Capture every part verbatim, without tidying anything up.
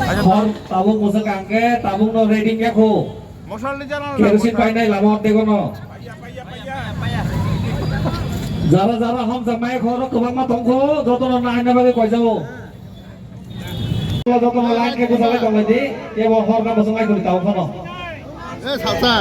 Hor tabuk mwswk ang khe tabukno ready wngya kho. Kerosene painai lama ordegono. Jara jara hamjakmai khoro kwbangma tongkho, jotono naina bagwi koijao. Jotono line khe bwchalai tonglaidi, kebo horna bwswk naikhwlwi tabuk phano. Eh, salsa.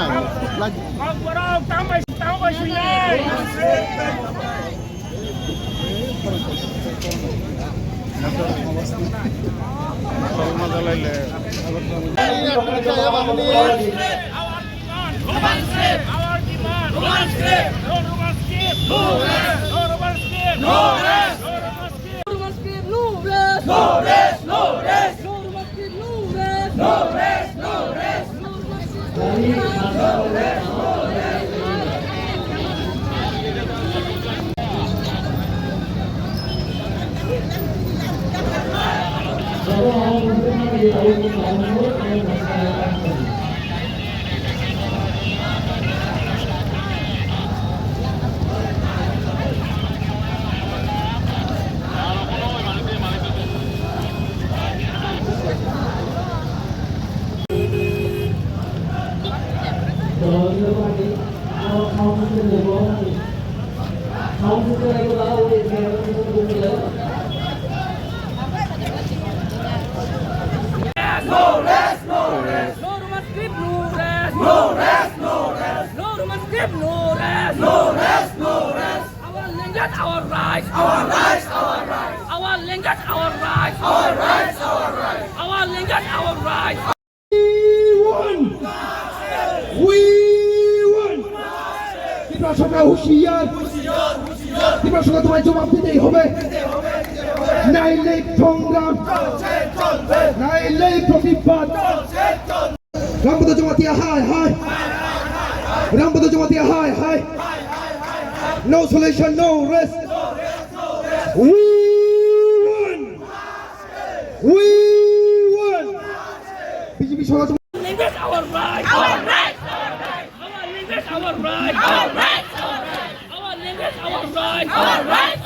No rest, no rest. No rest, no rest. No rest, no rest. No rest, no rest. No rest, no rest. No rest, no rest. No Roman script, no rest. No rest, no rest. No Roman script, no rest. No rest, no rest. Our language, our rights. Our rights, our rights. Our language, our rights. Our rights, our rights. Our language, our rights. We won! We won! Tiprasokra hushiyar! Tiprasokra, তোমায় জবাব দিতেই হবে। নাইলে সংগ্রাম, নাইলে প্রতিবাদ। Rambuda Jamatia hai hai. Rambuda Jamatia hai hai. No solution, no rest. We won! We won! B J P Sarkar. Language our right. Our right. Our language our right. Our right. Our language our right. Our right.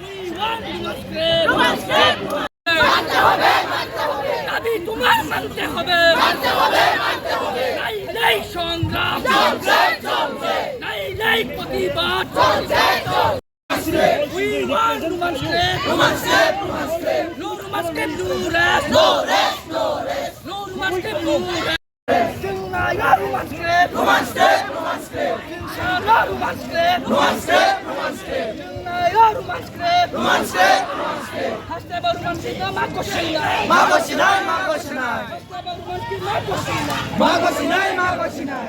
We want Roman script. Roman script. মানতে হবে, মানতে হবে। দাবি তোমার মানতে হবে। মানতে হবে, মানতে হবে। নাইলেই সংগ্রাম। চলছে, চলছে। নাইলেই প্রতিবাদ। চলছে, চলছে। We want Roman script. Roman script, Roman script. No Roman script, no rest. No rest, no rest. No Roman script, no rest. Chwng naio Roman script. Roman script, Roman script. Chwng salo Roman script. Roman script, Roman script. Chwng naio Roman script. Roman script, Roman script. Haste bo Roman script no ma kosinai. Ma kosinai, ma kosinai. Haste bo Roman script ma kosinai. Ma kosinai, ma kosinai.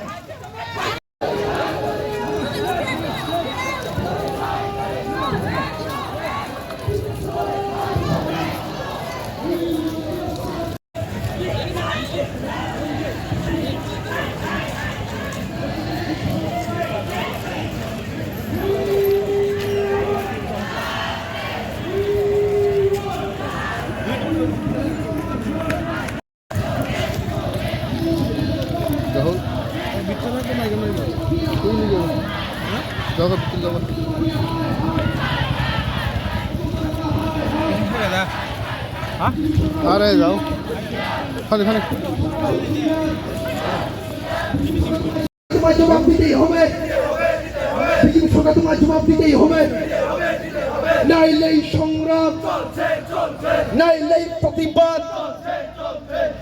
Jahol. Jaga bikin jaga. Hah? Are jao. Khali khali. তোমায় জবাব দিতেই হবে। বিজেপি সরকার তোমায় জবাব দিতেই হবে। নাইলেই সংগ্রাম, নাইলেই প্রতিবাদ।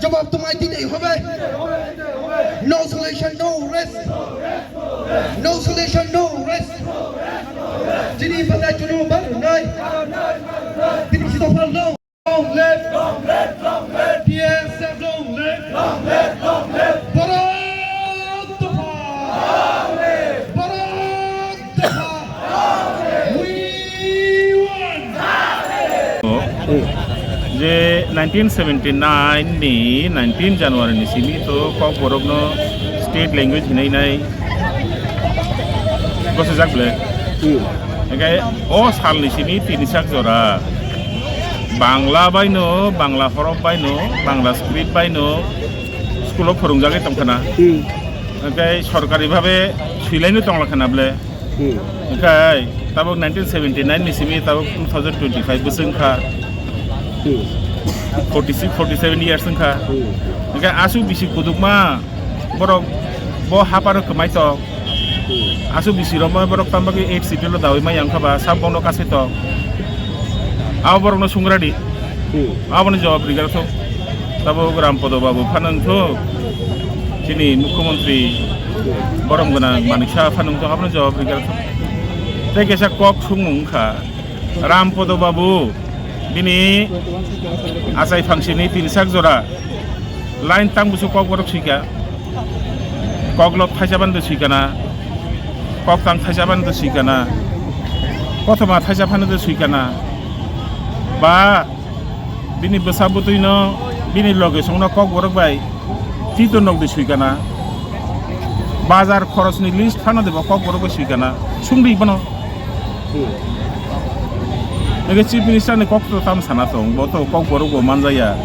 জবাব তোমায় দিতেই হবে। No solution, no rest. No solution, no rest. Chini bata chunu bar nai. Tini si dopha no. Long live! Long live! Long live! T S F long live! Long live! Long live! Bharat Dopha! Long live! Bharat Dopha! Long live! We want! Je nineteen seventy nine ni nineteen January ni simi to Kokborok no state language hinai nai. Gosojak ble. Hmm. Hingke o salni simi tini sak jora Bangla baino, Bangla horop baino, Bangla script baino school o phwrwngjagwi tongkhana. Hmm. Hingke sorkari bhabe swilaino tonglakhana ble. Hmm. Hingke tabuk nineteen seventy nine ni simi tabuk two thousand twenty five bwswng kha. Hmm. Forty six, forty seven years wngkha. Hmm. Hingke aswk bisi kudukma borok bo haparo kwmai tok. Hmm. Aswk bisi romoi borok tambagwi eight schedule o dawi mai wngkha ba sab bono kasai tok. Abo borokno sungradi. Hmm. Aboni jawab rigwlak thok. Tabuk Rampodo Babu phano wngthok. Chini Mukhyamantri borom gwnang Manik Saha phano wngthok, aboni jawab rigwlak thok. Tei kaisa kok sungmung wngkha. Rampodo Babu, bini achai phangsini tin sak jora line tang busu kok borok swika, kok lok thaisa bando swikana, kok tang thaisa bando swikana, kothoma thaisa phano de swikana, ba bini bwsa bwtwino bini loge songno kok borok bai tito nokdi swikana, bazar khorosni list phano de bo kok borok bai swikana, sungdi bono. Hmm. Ege Chief Minister ni kok to tam sana tong, bo to kok borok bo manjaya,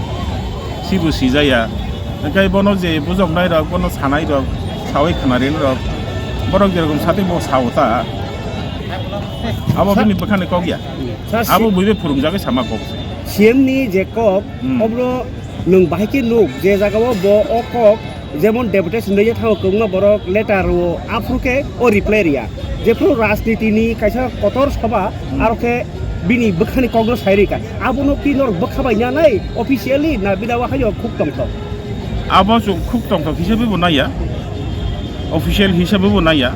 sibu sijaya. Engkai bono je bujoknai rok, bono sanai rok, sawi khnarin rok, borok jerokom sati bo sao ta. Abo Sa- bini bwkhani kok ya. Hmm. Sa- Abo buibe phurungjagwi sama kok se. C M ni je kok, Hmm. Obro nwng bahai khe nuk je jagao bo o kok jemon deputation rwya thango kwbangma borok letter rwo, aphuru khe o reply rwya. Jephuru rajniti ni kaisa kotor soba, Hmm. Aro khe bini bwkhani kokno sai rwkha. Abono ki norok bwkha bai nanai officially na bini o haino khuk tongthok? Abo chwng khuk tongthok hisabe bo naiya, official hisabe bo naiya.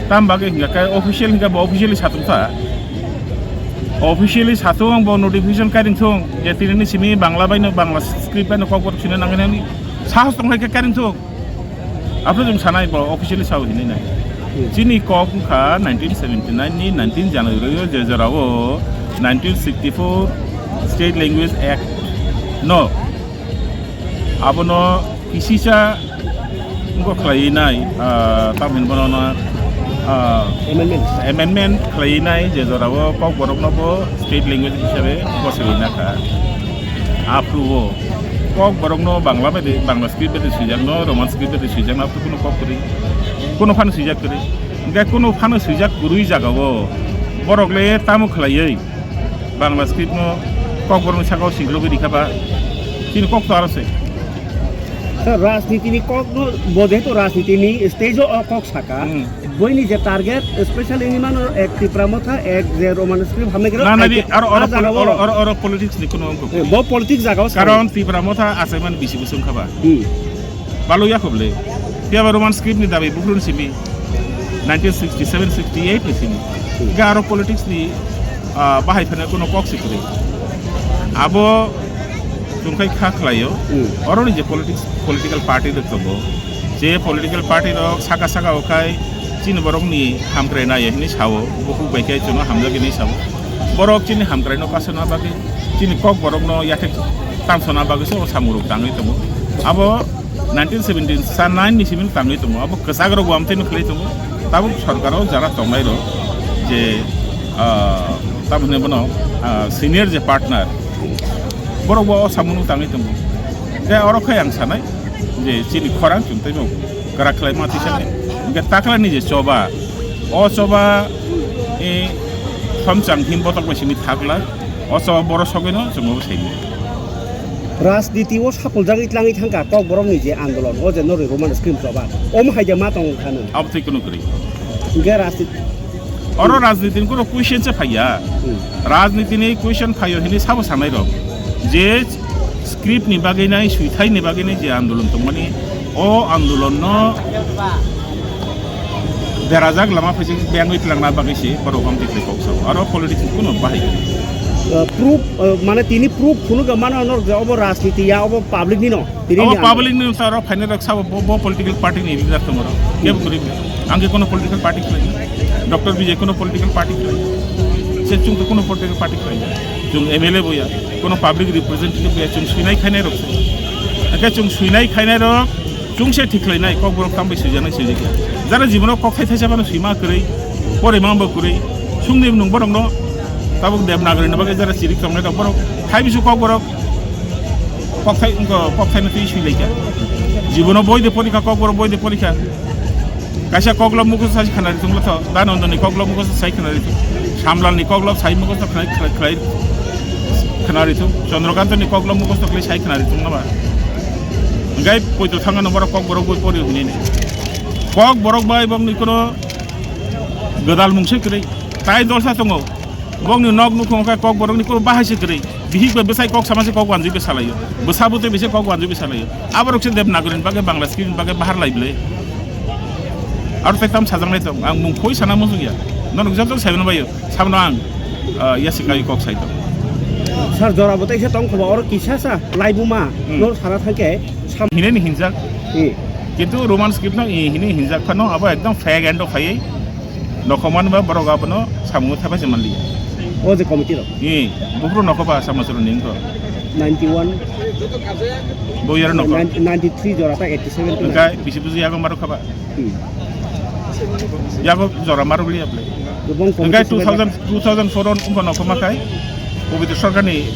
Tam bagwi hingkha khe official hingkha bo officially satung kha. Officially satung ang bo notification kairing thung je tinini simi Bangla bai no Bangla script bai no kokborok sina nangani sahos tong khe kairing thung. Aphuru chwng sanai bo officially sao hinwi nai. Hmm. Chini kok wngkha nineteen seventy nine ni nineteen January o je jorao nineteen sixty four State Language Act no abono kisisa wngkha khlaiwi nai, ah, tamoni bono no, ah, Amendment. Amendment khlaiwi nai je jorao kokborokno bo state language hisabe boswi nakha. Aphuru o kokborokno Bangla bai de, Bangla script bai de swijak no, Roman script bai de swijak no, aphuru kuno kok kwrwi, kuno phano swijak kwrwi. Hingke kuno phano swijak kwrwi jagao borok le tamo khlaiwi Bangla script no kokborokni sakao singkhlogwi rikha ba, chini kok to aro se. Sir, rajniti ni kok no, bo jehetu rajniti ni stage o kok saka, Hmm. Boini je target, especially ni mano ek Tipra Motha, ek je Roman script hamle kero, Na, na, ai di, ke-, aro, aro a jaga poli-, aro, o. Aro, aro politics ni kuno wngkha. Eh, bo politics jaga o sa. Karon Tipra Motha achaimani bisi bwswng kha ba. Hmm. Balo ya khoble. Phiya ba Roman script ni dabi buphuru ni simi nineteen sixty seven sixty eight ni simi. Hmm. Ga aro politics ni, ah, bahai phano kuno kok si kwrwi. Abo chwng khai kha khlaio. Hmm. Oro ni je politics, political party rok tongo. Je political party rok saka saka o khai chini borok ni hamkrai nai hinwi sao, bukhuk bai khe chwngno hamjak hinwi sao. Borok chini hamkrai no kasana bagwi, chini kok borok no yathek tamsana bagwi se o samung rok tangwi tongo. Abo nineteen seventy nine ni simi tangwi tongo. Abo kwchak rok bo amtwi no khlai tongo. Tabuk sorkar o jara tongnai rok je, ah, tamo hinwi bono, ah, senior je partner, borok bo o samung no tangwi tongo. Tei oro khai ang sanai, je chini khorang chwng teibo kwrak khlaima tisa khe. Hingkhe taklani je choba, o choba, e, khomchang him botok bai simi thakla, o choba borok sogwino chwngno saimano. Rajniti o sapuljagwi tlangwi thangkha kokborokni je andolon, o je norwi Roman script choba, omo hai je ma tong kha nw? Abo tei kunu kwrwi. Hingkhe rajniti Oro rajniti ni kunu question se phaiya. Hmm. Rajniti ni question phaio hinwi sabo sanai rok. Je script ni bagwi nai, swithai ni bagwi nai je andolon tongmani, o andolon no derajak lama phaising bengwi tlangna bagwi se borok hamjak kok sao. Aro politics ni kunu bahai. Uh, proof, uh, mane tini proof phunuk mano norok je obo rajniti ya, obo public ni no. Tini Abo ni public ni wngkha aro phainai rok sabo bo, bo political party ni leader tongo rok. Kebo kwrwi. Ang khe kono political party khlai. Doctor Bijay kono political party khlai. Se chwng khe kono political party khlai. Chwng M L A bo ya, kono public representative bo ya, chwng swinai khainai rok se. Hake chwng swinai khainai rok, chwng se thik khlainai, kok borok tambai swijaknai swijak ya. Jara jibono kok thai thaisa phano swima kwrwi, porima bo kwrwi, chwngni nwng borokno tabuk Devanagari ni bagwi jara chirik tongnai rok borok, thai bisu kok borok, Kokthai, wngkha, kokthai no twi sui laikha. Jibono boi de porikha, kokborok boi de porikha. Kaisa koklop mukhusto sai khwnari thung lotho, Danandoni koklop mukhusto sai khwnari thung. Samlalni koklop sai mukhusto khwnai, khwnai, khwnai, Khwnari thung, Chandrakanta ni kok lo mukhosto khlai sai khwnari thung naba. Hingkai poito thangano borok kok borok boi pori hwnwi ni. Kok borok bai bokni kono gwdal mung se kwrwi. Tai dolsa tongo. Bokni nok nukhung khe kok borokni kono bahai se kwrwi. Bihik bai bwsai kok sama se kok wanjui bai salaio. Bwsa bwtwi bai se kok wanjui bai salaio. Aborok se Devanagari ni bagwi Bangla script ni bagwi bahar lai bwle. Aro tai tam sajaknai tong. Ang mung khoi sana muchung ya. Norok joto saimano baio. Samno ang, ah, yasi kai kok sai tong. Sir, jora bo teisa tong khoba, oro kisa sa laibuma Hmm. no sana thangke sam- Hineni hinjak. Hmm. Kintu Roman script no i hini hinjak phano abo ekdom fake endo khaiwi nokhomani ba borok abono samungo thapa se manliya. O je committee rok? I, buphuru nokhoba sama suru ning to. Ninety one. Bo yar nokho. Ninety three jora ta eighty seven to. Engkai bisi buji yago maro khaba. Hmm. Yago jora maro bli able. Gobang Engkai committee two thousand, two thousand four on umba nokhoma khai. Pobitro Sarkar ni,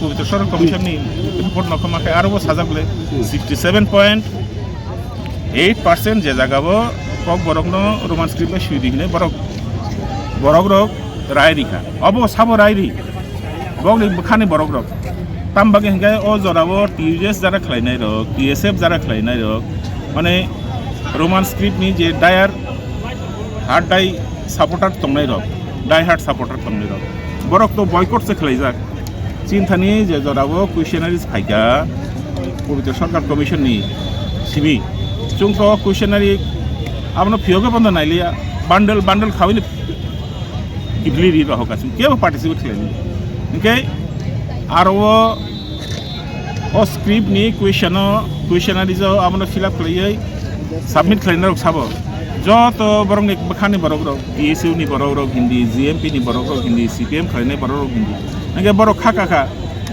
Pobitro Sarkar Commission ni report nokhoma khai. Aro bo sajak le Hmm. sixty seven point eight percent je jaga bo kok borok no Roman script bai sui di hine borok, borok rok rai rikha. Obo sabo rai ri. Bokni bwkhani borok rok. Tam bagwi hingke o jora o T U J S jara khlainai rok, T S F jara khlainai rok, mane Roman script ni je die hard die supporter tongnai rok, die hard supporter tongnai rok. Borok to boycott se khlaijak. Chinthani je jora o questionnaires phaikha, Pobitro Sarkar Commission ni simi. Chwng to questionnaire abono phiyogo bondo nailiya. Bundle, bundle khawini Kibli ri rohok aswk kebo participate khlaini. Hingke aro o, o script ni question o, questionnaire o abono fill up khlaiwi submit khlaina rok sabo. Joto borok ni bwkhani borok rok, T S U ni borok rok hindi, G M P ni borok rok hindi, C P M khlainai borok rok hindi. Hingke borok kha kha kha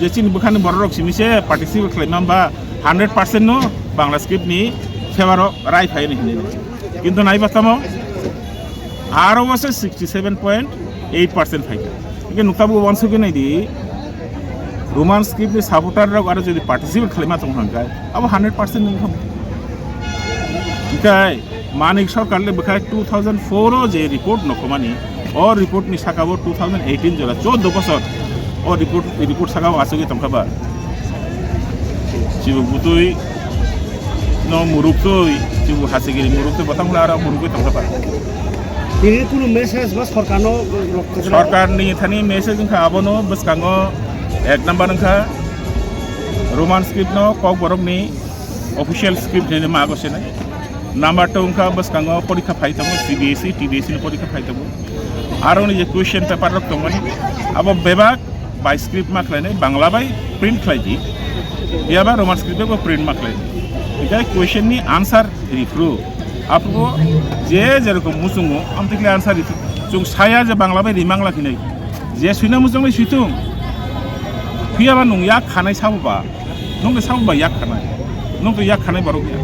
je chini bwkhani borok rok simi se participate khlaima ba hundred percent no Bangla script ni favor o rai phai ni hindi. Kintu naiba tamo aro o se sixty seven point eight percent phaikha. Hingke nukta bo wansugwi naidi, Roman script ni supporter rok aro jodi participate khlaima tong hwnkhai, abo hundred percent wngkha. Hingke Manik Sarkar le bwkhai two thousand four o je report nokhomani, o report ni saka bo two thousand eighteen jora chordo bosor o report, report saka o achugwi tongkha ba. Chibuk butui no muruk twi, chibuk hasigiri muruk twi, botang hula aro muruk twi tongkha ba. Tini kunu message ba sorkar no rok-, Sarkar ni thani message wngkha abono bwskango ek number wngkha Roman script no kok borok ni official script hinwi ma ago sinai. Number two wngkha bwskango porikha phai tongo, C B S E, T B S E ni porikha phai tongo. Aro ni je question paper rok tongmani, abo bebak bai script ma khlainai, Bangla bai print khlai di. Phiya ba Roman script bai bo print ma khlai di. Hingke question ni answer riphru. Aphuru je jerokom muchungo, amtwikle answer riphru. Chwng saya je Bangla bai rimang lakhinai. Je suina muchungnai suitung. Phiya ba nung yak khanai sabo ba. Nung de sabo ba yak khanai. Nung to yak khanai borok ya.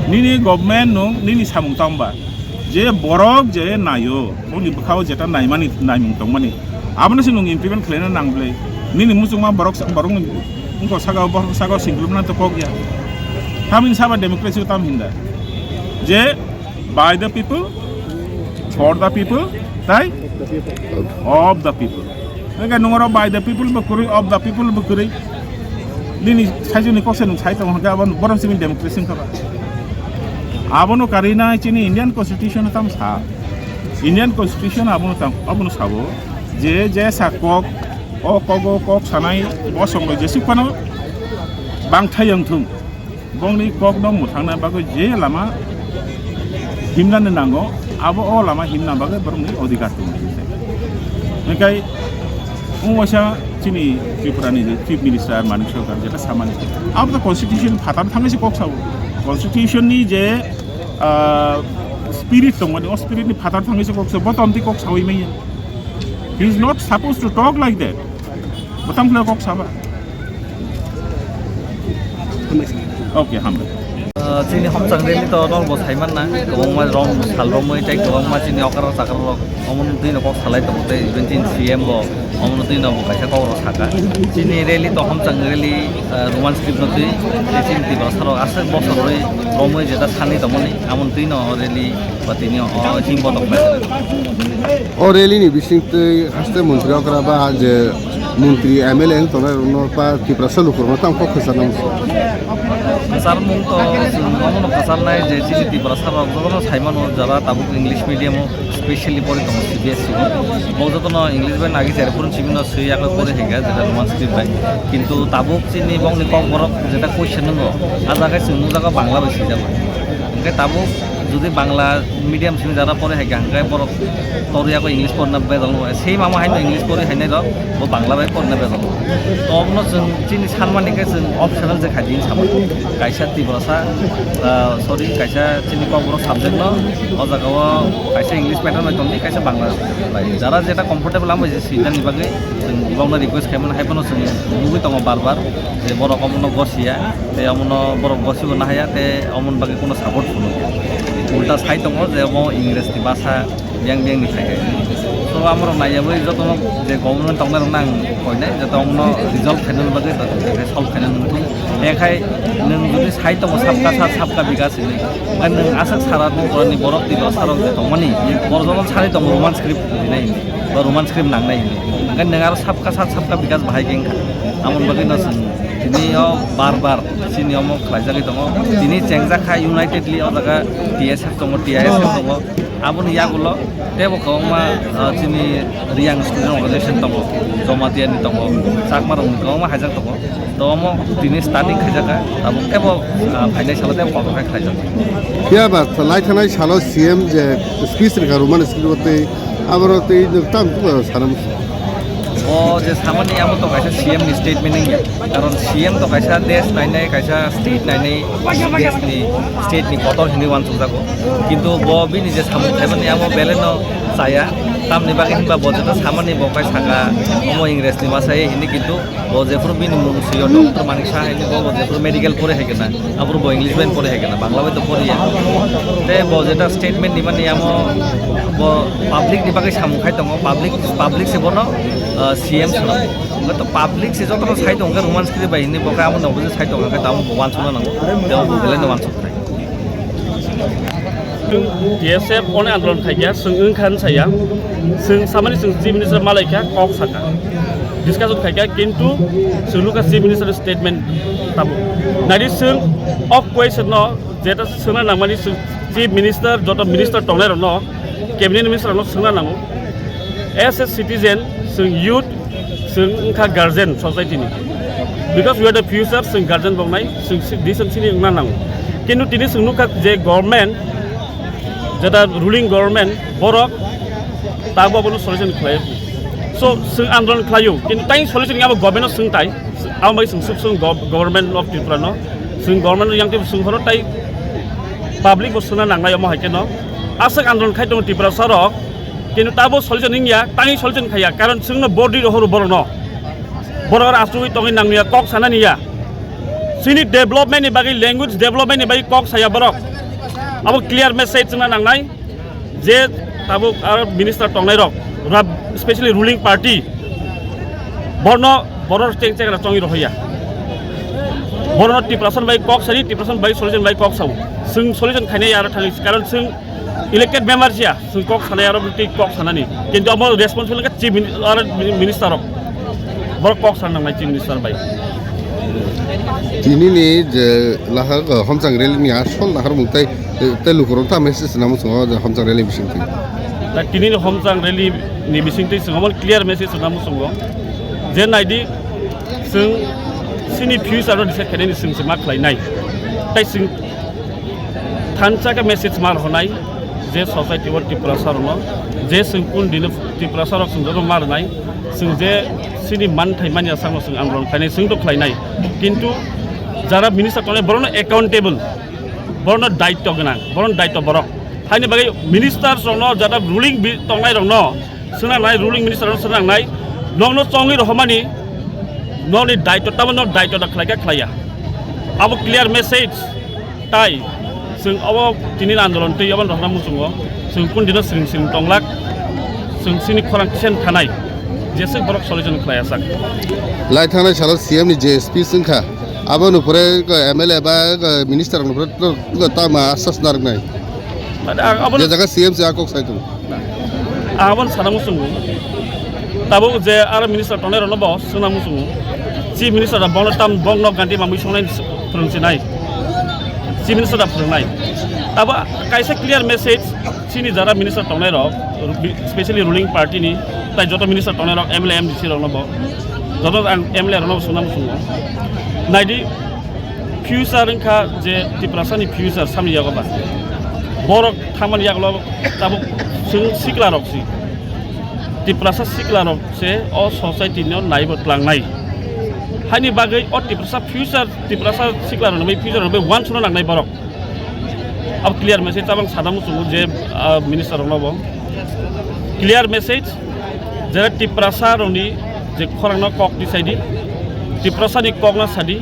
Nini government nung, nini samung tang ba. Je borok je nayo, boni bwkhao jeta naimani, naimung tongmani, abono se nwng implement khlaina nang bwle. Nini muchungma borok sa-, borok ni wngkor saka, borok saka singkulupna to kok ya. Tamni saba democracy o tam hinda. Je by the people, for the people, tai of the people. Hingke nung oro by the people bo kwrwi, of the people bo kwrwi. Nini saisoni kok se nung sai tongo hingke abo borom simi democracy wngkha ba. Abono karina chini Indian Constitution tam sa. Indian Constitution abono tam, abono sabo je, je sa kok, o kogo kok sanai bosongno jesuk phano bangthai wngthung. Bongni kokno mwthangna bagwi je lama himnani nango, abo o lama himna bagwi borokni odhikar tongo. Hingkai wng waisa chini Tripurani je Chief Minister Manik Sarkar jeta samani, abo to constitution phatar thangwi se kok sao. Constitution ni je, ah, spirit tongmani, o spirit ni phatar thangwi se kok sao, bo to amtwi kok sawi manya. He is not supposed to talk like that. Bwtang phano kok saba. Hambai. Okay, hambai. Ah, chini homchang rally to norbo saiman na, kwbangma rom sal romwi tei kwbangma chini okra chakra rok omono twi no kok salai tongo tei even chini C M bo omono twi no bo kaisa kok rok saka. Chini rally to homchang rally, ah, Roman script no twi tei chini Tiprasa rok aswk bosor rwi romwi jeta sani tongmani amoni twi no rally ba tini o him bodok nai. O rally ni bising twi haste montri okra ba je Montri M L A wng tongnai rokno ba Tiprasa lukurokno tamo kok kwchar nang. Kwchar mung to chwng omono kwcharnai je chini Tiprasa rok jotono sai mano jara tabuk English medium o specially pori tongo C B S E o. Bo jotono English bai nagi jere phuru chimino swi yago pori haiga jeta Roman script bai. Kintu tabuk chini bongni kokborok jeta question nungo a jaga chwng nukjago Bangla bai swijago. Hwnkhe tabuk jodi Bangla medium simi jara pori haiga hwnkhe borok toriya ko English porna bejal nukgo. Same amo haino English pori hainai rok bo Bangla bai porna bejal nukgo. To obono chwng chini sanmani khe chwng optional je khaidi hinwi sama. Kaisa Tiprasa, ah, sorry, kaisa chini kokborok subject no o jaga o kaisa English pattern bai tongdi, kaisa Bangla bai. Jara jeta comfortable amo je swijani bagwi chwng bokno request khaimani hai phano chwng nugwi tongo bar bar je borok omono gosiya, tei omono borok gosibo nahaya, tei omoni bagwi kono support phunukya. Ulta sai tongo je omo English ni basa biyang biyang ni phaikai. So amorok naiyabwi jotono je government tongnai rokno ang koinai je tongno resolve khainani bagwi solve khainani wngthung. Ekhai nwng jodi sai tongo sabka sath sabka bikas hinwi, hwnkhe nwng aswk sara Tripura ni borok Tiprasa rok je tongmani borok jotono sari tongo Roman script rinai hinwi ba Roman script nangnai hinwi. Hwnkhe nwng aro sabka sath sabka bikas bahai khe wngkha. Amoni bagwi no chwng tini o bar bar chini omo khlaijagwi tongo. Tini chengjak kha unitedly o jaga T S F tongo, T I S F tongo. Aboni yagulo tebo kwbangma, ah, chini Reang Student Organization tongo, Jamatia ni tongo, Chakma rokni kwbangma haijak tongo. To omo tini starting khaijak kha, tabuk tebo, ah, phainai salo tebo kotor khe khlaijak. Phiya ba lai thanai salo C M je speech rwkha Roman script o tei aborok tei nwng tam tamo sana muchung. O je samani amo to kaisa C M ni statement wngya. Karon C M to kaisa desh nainai, kaisa state nainai, desh ni, state ni kotor hinwi uansukjago. Kintu bo bini je samung khaimani amo belai no chaya. Tamni bagwi hinba bo jeta samani bo kai saka omo Ingres ni masa hinwi kintu bo jephuru bini mung sio Doctor Manik Saha hinwi bo, bo jephuru medical pore hai kena. Aphuru bo English bai pore hai kena, Bangla bai to poriya. Te bo jeta statement nimani amo bo public ni bagwi samung khai tongo, public, public se bono, ah, C M swnam. Hwnkhe to public se jotono sai tongkhe Roman script bai hinwi bo khe amo nokbo sai tongkhe tamo bo uansukna nango. Tei bo belai no uansuk nai. Chwng T S F oni andolon khaikha, chwng wngkha hwn saya, chwng samani chwng Chief Minister malaikha, kok saka, discussion khaikha, kintu chwng nukha Chief Minister statement tabuk. Naidi chwng o question no jeta swngna nangmani chwng Chief Minister, joto minister tongnai rokno, cabinet minister rokno swngna nango. As a citizen, chwng youth, chwng wngkha guardian society ni. Because we are the future, chwng guardian bongnai, chwng si-, decision chini wngna nango. Kintu tini chwng nukha je government, jeta ruling government, borok tabuk abono solution khlai. So, chwng andolon khlaio, kintu tai solution wngya abo government no swng tai, abo bai chwng suk sung gov-, government of Tripura no, chwng government no yang tei swng phano tai public bo swngna nangnai omo hai khe no. Aswk andolon khai tongo Tiprasa rok, kintu tabo solution wngya, tangwi solution khaiya, karon chwngno body rohoro borokno. Borok aro asugwi tongwi nangya, kok sanani ya. Chini development ni bagwi, language development ni bagwi kok saya borok. Abo clear message chwngna nangnai je tabuk aro minister tongnai rok, rab-, specially ruling party, borno, borok cheng cheng ra chongwi rohya. Borno Tiprasa bai kok sani, Tiprasa bai solution bai kok sao. Chwng solution khainai aro thangwi, karon chwng elected member siya, chwng kok sanai aro twi kok sanani. Kintu abo responsible khe chief min-, aro minister rok. Borok kok sana nangnai chief minister bai. Tini ni je lahar, eh, homchang rally ni asol lahar mung tai, eh, tai lukurok ta message namo chwng o homchang rally bising twi. Ta tini ni homchang rally ni bising twi chwng omo clear message namo chwng o. Je naidi chwng chini future no decide khainani chwng se ma khlai nai. Tai chwng thansa khe message ma rwnai je society o Tiprasa rokno, je chwng kun dino Tiprasa rok chwng joto ma rwnai, chwng je chini manthai manya sakno chwng andolon khlainai, chwng to khlainai. Kintu jara minister tongnai borokno accountable, borokno daityo gwnang, borokno daityo borok. Haini bagwi minister rokno jara ruling bi-, tongnai rokno swnangnai, ruling minister rokno swnangnai, nokno chongwi rohormani nokni daityo, tamo nok daityo da khlaikha khlaiya. Abo clear message. Tai chwng obo tini andolon twi obo rohorna muchungo chwng kun dino sring sring tonglak, chwng chini khorang kisen thanai, jeswk borok solution khlai asak. Lai thangnai salo C M ni je speech wngkha, abo nukpore M L A ba minister nukpore tama asas narwknai. Abo je jaga C M se a kok sai tongo. Abon sana muchungo. Tabuk je aro minister tongnai rokno bo swngnang muchungo. Chief minister da bono tam bokno ganti mamui songnai phwrwng sinai. Chief minister da phwrwngnai. Abo kaisa clear message chini jara minister tongnai rok, specially ruling party ni, tai joto minister tongnai rok, M L A, M D C rokno bo, joto ang M L A rokno swngnang muchungo. Naidi, future wngkha je Tiprasa ni future samni yago ba. Borok thangmani yagulo tabuk chwng sikla rok si. Tiprasa sikla rok se o society no naibo tlangnai. Haini bagwi o Tiprasa future, Tiprasa sikla rok ni future rok bai uansukna nangnai borok. Abo clear message tabang sadang muchungo je, ah, minister rokno bo. Clear message, jera Tiprasa rokni je khorangno kok tisai di, Tiprasa ni kokno sadi,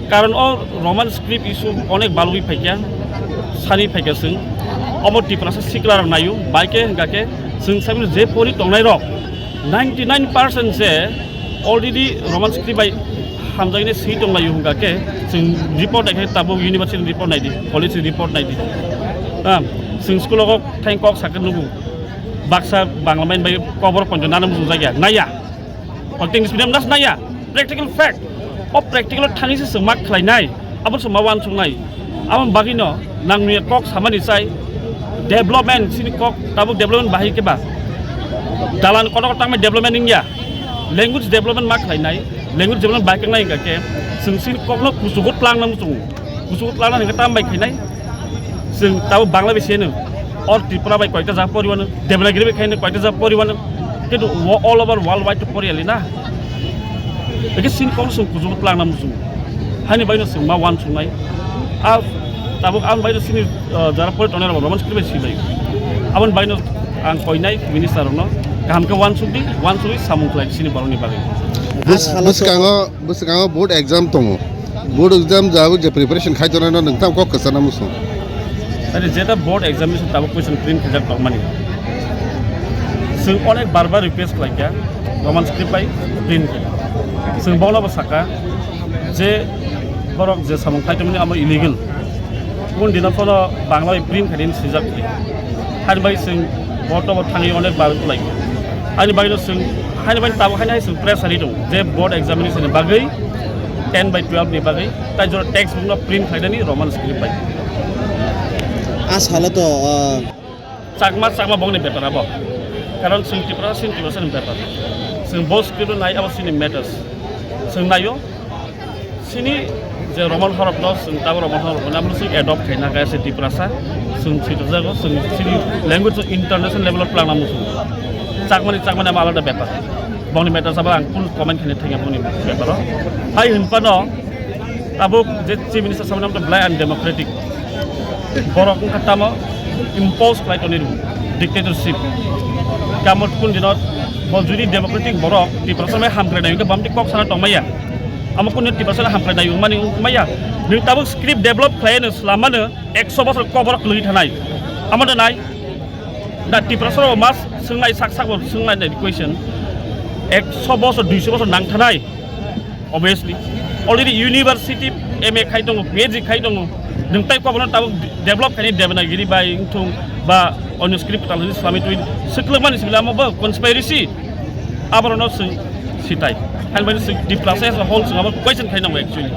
karon o Roman script issue onek balwi phaikya, sani phaikya chwng, omo Tiprasa sikla rok naio, bai khe hwnkha khe chwng saimano je pori tongnai rok ninety nine percent se already Roman script bai hamjaknai swi tonglaio hwnkha khe chwng report naikhe tabuk university report naidi, college report naidi. Ah, chwng school o kok thain kok sakhe nugo. Baksa Bangla main bai kobor ponjo nana muchung jagya. Naya. Acting experience nas naya. Practical fact. O practical thani se chwng ma khlainai. Abo chwng ma uansuknai. Abo bagwino nangni kok samani chai. Development sini kok tabuk development bahai khe ba. Dalan kotor tangmai development wngya. Language development ma khlainai. Language development bahai khe nai hwnkha khe chwng sini kokno kuchugo tlangna muchungo. Kuchugo tlangna hwnkhe tam bai khainai. Chwng tabuk Bangla bai siyano. Or Tripura bai koita ja poriwano, Devanagiri bai khaino koita ja poriwano. Kintu wo all over world wide to poriyali na. Eke sin kong sung kuchugo tlangna muchungo. Hani baino sung ma uansugnai. A tabuk ang baino sini, uh, jara pori tongnai rok Roman script bai silai. Abon baino ang koinai minister rokno kaham khe uansukdi, uansugwi samung khlai sini borokni bagwi. Bwskango, bwskango board exam tongo. Board exam jabo je preparation khai tongnai no nwng tamo kok kwchana muchung. Ani jeta board examination tabuk question print khaijak tongmani. Chwng onek bar bar request khlaikha Roman script bai print khe. Chwng bono bo saka je borok je samung khai tongmani amo illegal. Kun dino phano Bangla bai print khaini swijak khe. Hani bai chwng board no bo thangwi onek bar khlaikha. Ani bagwino chwng, hani bai tabuk haino hai chwng press ari tongo je board examination ni bagwi ten by twelve ni bagwi tai jora text book no print khlainani Roman script bai. A salo to, ah, Chakma, Chakma bongni bepar abo. Karon chwng Tiprasa, chini Tiprasa ni bepar. Chwng bo script no nai abo chini matters. Chwng naio. Sini je Roman horop no, chwng tabuk Roman horop no, amo chwng adopt khaina kaya se Tiprasa, chwng swi tongjago, chwng sini language chwng international level o twlangna muchung. Chakmani, Chakmani amo alada bepar. Bongni matter sabo ang full comment khaina thangya bongni bepar o. Hai hinphano tabuk je Chief Minister sabo nang belai undemocratic. Borok wngkha tamo impose khlai tonwi rw dictatorship. Kamo kun dino bo judi democratic borok Tiprasa bai hamkrai nai wngkhe bamti kok sana tongmaya. Amo kun Tiprasa hamkrai nai wngmani wngmaya. Nwng tabuk script develop khlai no slamano ekso bosor kok borok kwlwi thanai. Amo da nai. Da Tiprasa rok mas swngnai sak sak bo swngnai nai question. Ekso bosor, duiso bosor nang thanai. Obviously, already university M A khai tongo, P H D khai tongo. Nwng tai kobono tabuk develop khaini Devanagiri bai wngthung ba onyo script tal hwnwi swlamwi twi swklwkmani simi lama bo conspiracy. Aborokno chwng sitai. Hani bai chwng Tiprasa as a whole chwng abo question khai nango actually.